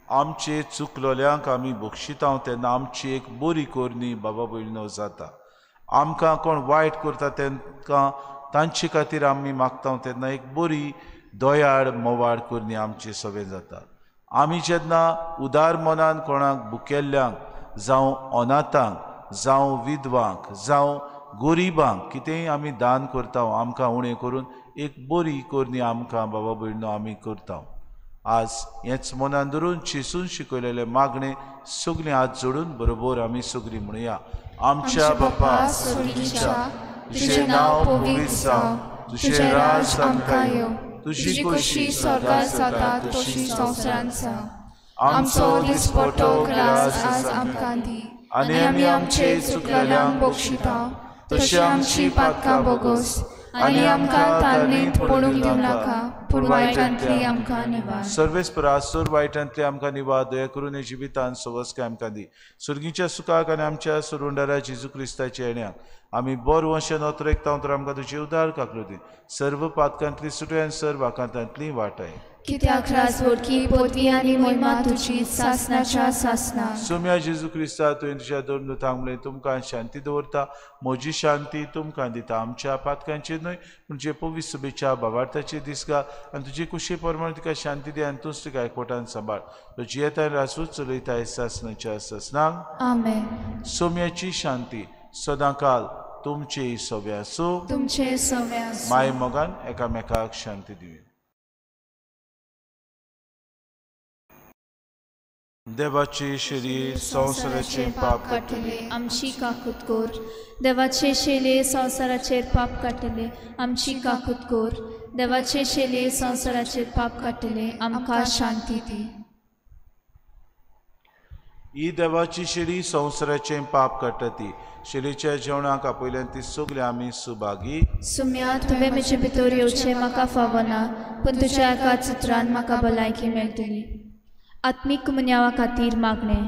आमचे चुकलोल्यांक आमी बक्षिता तेन्ना आमची एक बरी करणी बाबा भयणीनो जाता. आमकां कोण वायट करता तांकां तांचे खातीर आमी मागता तेन्ना एक बरी दयाळ मोवाळ करणी आमची सगळें जाता. आमी जेन्ना उदार मनान कोणाक भुकेल्ल्यांक जावं अनाथांक जावं विधवांक जावं गरिबांक कितेंय आमी दान करता, आमकां उणें करून एक बरी करणी आमकां बाबा भयणीनो आमी करता. आज हेंच मनान धरून चिसून शिकयलेलें मागणें सगळीं हात जोडून बरोबर आमी सगळीं म्हणुया. आमच्या बापा स्वर्गीच्या, तुजें नांव पवित्र जावं, तुजें राज आमकां येवं, तुजी खोशी स्वर्गार जाता तशी संवसारांत जावं. आमचो दिसपट्टो ग्रास आज आमकां दी आनी आमी आमचे चुकलेल्यांक बक्षिता तशी आमची पातकां बोगोस आनी आमकां तारणेंत पडूंक दिवं नाका, पूण वायटांतली आमकां निवार. सर्वेस्परा सोर वायटांतली आमकां निवार, दया करून जिवितान सवस्काय आमकां दी. सुर्गीच्या सुखाक आनी आमच्या सुरुंडारा जेजू क्रिस्ताच्या येण्याक आमी बोर वंशान अतरेकता तर आमकां तुजी उदार काकलो दी. सर्व पातकांतली सुटय आनी सर्व आकांतांतली वाटाय. कित्याक राजवटकी पदवी आनी महिमा तुजी सासनाच्या सासना. सोम्या जेजू क्रिस्ता, तुवें तुज्या दोन दुतांक म्हणलें, तुमकां शांती दवरता, म्हजी शांती तुमकां दिता. आमच्या पातकांचेर न्हय पूण जे पवित्र सभेच्या भावार्थाचे दीस घाल आनी तुजे कुशे प्रमाण तिका शांती दी आनी तूंच तिका एकवटान सांबाळ. तो जियेता आनी राजवट चलयता सासनाच्या सासनाक. आमेन. सोम्याची शांती सदांकाल तुमचे सवे आसूं, तुमचे सवे आसूं. माय मोगान एकामेकाक शांती दिवया. देवाचे शरीर संवसाराचेर पाप काडटले आमची काकूत कर. देवाचे शेले संवसाराचेर पाप काडटले आमची काकूत कर. देवाचे शेले संवसाराचेर पाप काडटले आमकां शांती दी. ही देवाची शेली संवसाराचें पाप काडटा ती शेलीच्या जेवणाक आपयल्यान ती सगळी आमी सुभागी. सुम्या, तुवें म्हजे भितर येवचें म्हाका फावना, पूण तुज्या एका चित्रान म्हाका भलायकी मेळटली. आत्मीक मुन्यावा खातीर मागणें.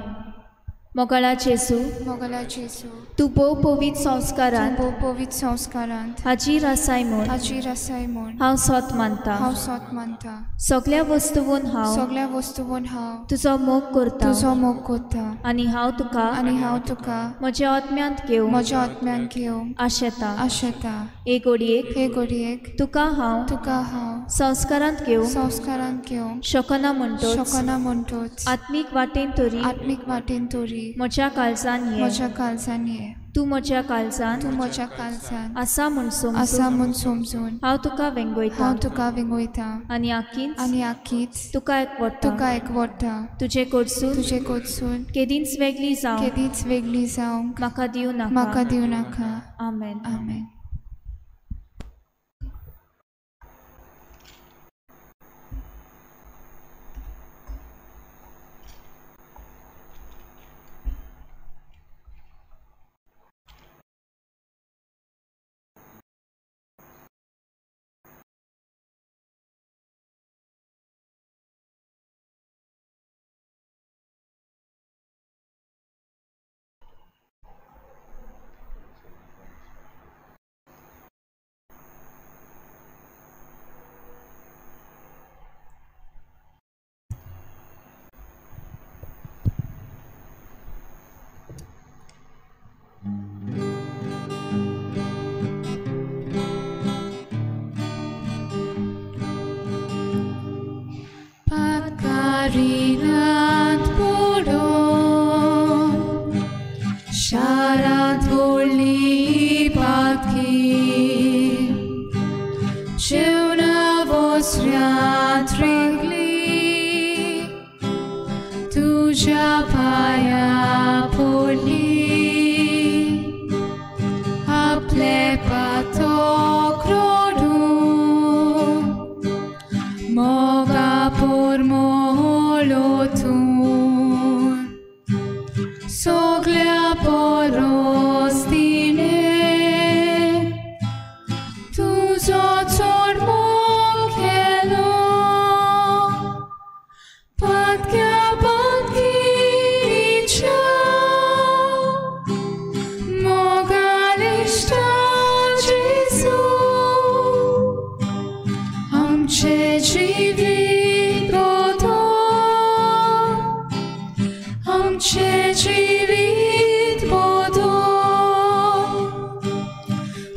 मोगाळा जेजू, मोगाळा जेजू, तूं भोव पवित्र संस्कारांत, भोव पवित्र संस्कारांत हाजीर आसाय म्हूण, हाजीर आसाय म्हूण हांव सोत मानता, हांव सोत मानता. सगळ्या वस्तून हांव, सगळ्या वस्तून हांव तुजो मोग करता, तुजो मोग करता. आनी हांव तुका, आनी हांव तुका म्हज्या आत्म्यांत घेवं, म्हज्या आत्म्यांत घेवं आशेता, आशेता. हे घडयेक, हे घडयेक तुका हांव, तुका हांव संस्कारांत घेवं, संस्कारांत घेवं शकना म्हणटोच, शकना म्हणटोच आत्मीक वाटेन तरी, आत्मीक वाटेन तरी म्हज्या काळजान ये, म्हज्या काळजान ये. तूं म्हज्या काळजान, तूं म्हज्या काळजान आसा म्हूण समजून, आसा म्हूण समजून हांव तुका वेंगयता, हांव तुका वेंगयता. आनी आखीच, आनी आखीच तुका एकवटा, तुका एकवटा. तुजे कडसून, तुजे कडसून केदींच वेगळी जावं, केदींच वेगळी जावंक म्हाका दिवं नाका, म्हाका दिवं नाका. आमेन. आमेन. Parinat poro Sharat voli patki Chevna vosriat ringli Tuja paya poli Aple patok rodu मोगा पोरमोलो तूं सगल्या पोरोस तिणे तुजो चड मोग केलो पातक्या पातकीच्या मोगालिश्टा जेजू आमचे जिवीत बदल आमचे जिवीत बदल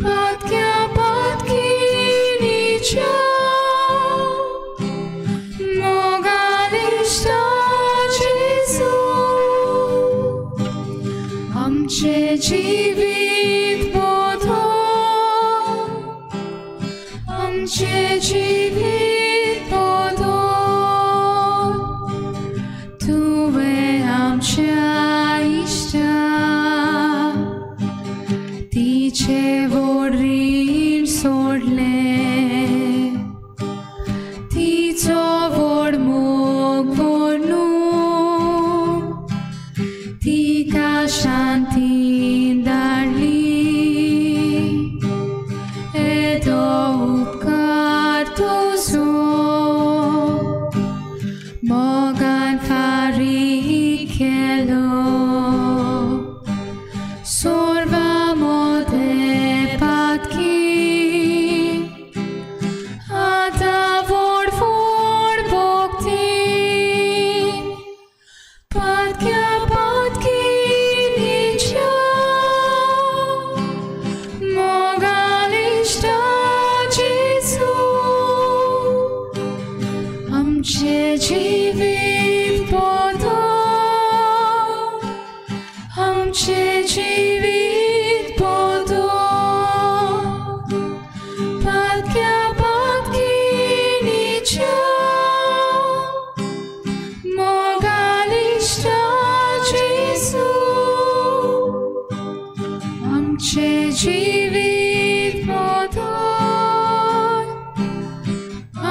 पातक्या पातकीच्या मोगालिश्टा जेजू आमचे जिवीत बदल आमचे जिवीत बदल तुवें आमच्या इश्टा तिचे व्हड रीण सोडलें तिचो व्हड मोग व्हरून तिका शांती धाडली येदो उपकार तुजो मोगान फारीक केलो सोर्वा मोदें पातकी आतां व्हड व्हड भक्ती पातक्या पातकीच्या मोगालिश्टा जेजू आमचे जिवीत बदल आमचे जिवीत बदल पातक्या पातकीच्या मोगालिश्टा जेजू आमचे जिवीत बदल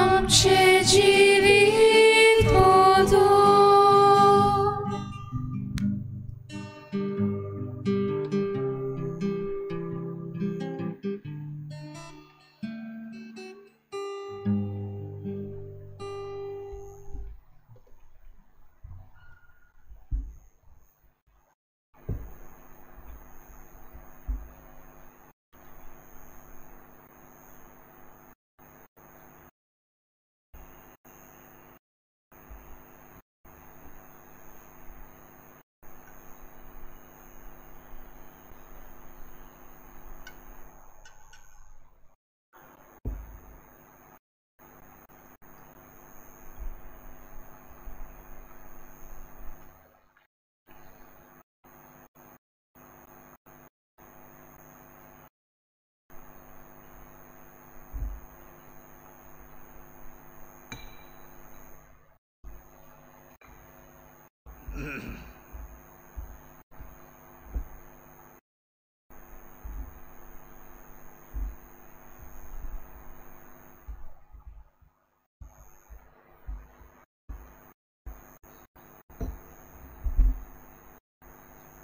आमचे जिवीत बदल.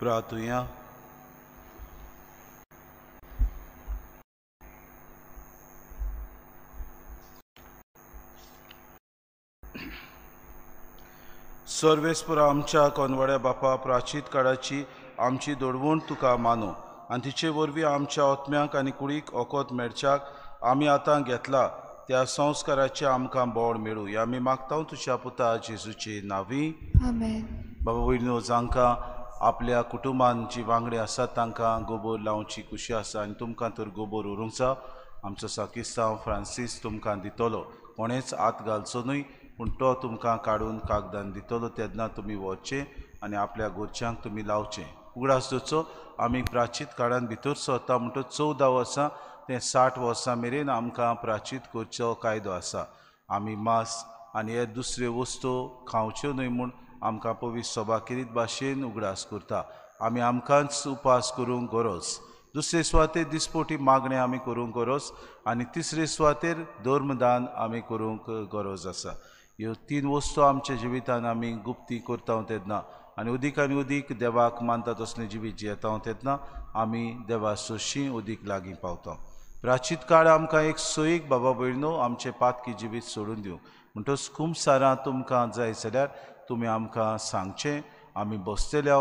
प्रार्थुया. सर्वेस्पर आमच्या कोनवाड्या बापा प्राचीत काळाची आमची दडवण तुका मानू आनी तिचे वरवीं आमच्या आत्म्याक आनी कुडीक ओकोत मेळच्याक आमी आतां घेतला त्या संस्काराचें आमकां बोळ मेळूं ह्या आमी मागता तुज्या पुता जेजूचे नांवी. आमेन. बाबा भयणीनो, जांकां आपल्या कुटुंबान जी वांगडी आसात तांकां गोबोर लावची खुशी आसा आनी तुमकां तर गोबोर उरूंक जाय. आमचो साकिस्तांव फ्रांसीस तुमकां दितलो, कोणेच हात घालचो न्हय पूण तो तुमकां काडून कागदान दितलो, तेन्ना तुमी वचचें आनी आपल्या गोरच्यांक तुमी लावचें. उगडास दवरचो आमी प्राचीत काळान भितर सरता म्हणटच 14 वर्सां ते 60 वर्सां मेरेन आमकां प्राचीत करचो कायदो आसा. आमी मांस आनी हे दुसऱ्यो वस्तू खावच्यो न्हय म्हूण आमकां पवित्र सभा किरीत भाशेन उगडास करता. आमी आमकांच उपास करूंक गरज. दुसरे सुवातेर दिसपोटी मागणें आमी करूंक गरज आनी तिसरे सुवातेर धर्मदान आमी करूंक गरज आसा. ह्यो तीन वस्तू आमच्या जिवितान आमी गुप्ती करता तेन्ना आनी उदीक आनी उदीक देवाक मानता तसलें जिवीत जियेता तेन्ना आमी देवा सोशी उदीक लागीं पावता. प्राचीत काळ आमकां एक सोयीक बाबा भयणो आमचें पातकी जिवीत सोडून दिवंक. म्हणटच कुमसारां तुमकां जाय जाल्यार तुमी आमकां सांगचें, आमी बसतले.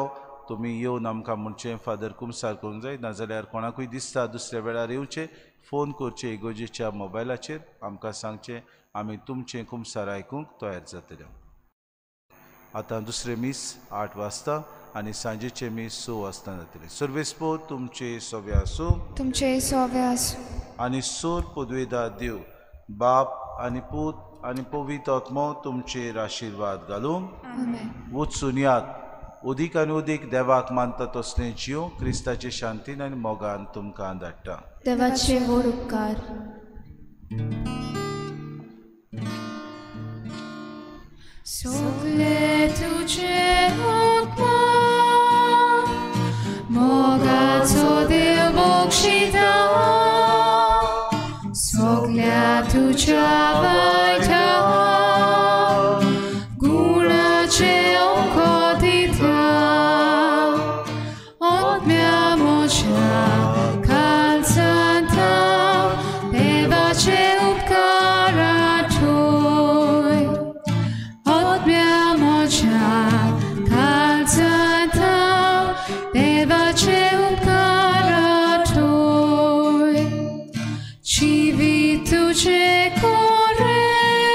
तुमी येवन आमकां म्हणचें फादर कुमसार करूंक जाय, नाजाल्यार कोणाकूय दिसता दुसऱ्या वेळार येवचें, फोन करचें इगोजेच्या मोबायलाचेर आमकां सांगचें, आमी तुमचें कुमसार आयकूंक तयार जातले. आतां दुसरें मीस 8 वाजता आनी सांजेचें मीस 6 वाजता जातलें. सर्वेस्पोर तुमचें सोवे आसूं, तुमचें सोवे आसूं. आनी सोर पदवेदार देव बाप आनी पूत आनी पवित्र आत्मो तुमचेर आशिर्वाद घालूं. वचून यात, उदीक आनी उदीक देवाक मानता तसलें जीव क्रिस्ताचे शांतीन आनी मोगान तुमकां धाडटा. देवाचे व्हड उपकार. सगळे तुझे उपकार मोगाचो देव बक्षिता, सगळ्या तुझ्या वायटा गुणाचे अंक दिता, आत्म्या म्हज्या काळजांत देवाचे उपकार आठय, आत्म्या म्हज्या काळजांत देवाचे उपकार आठय. जिवीत तुझे कोरेच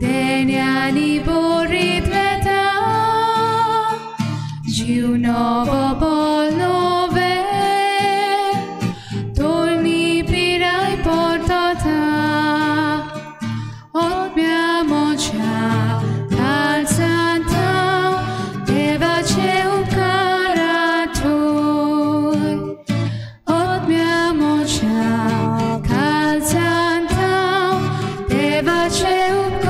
देण्यांनी भरीत वेता, जीव नवो बोलवे तोलनी पिराय परतता, आत्म्या म्हज्या काळजांत देवाचे उपकार आठय, आत्म्या म्हज्या काळजांत देवाचे उपकार.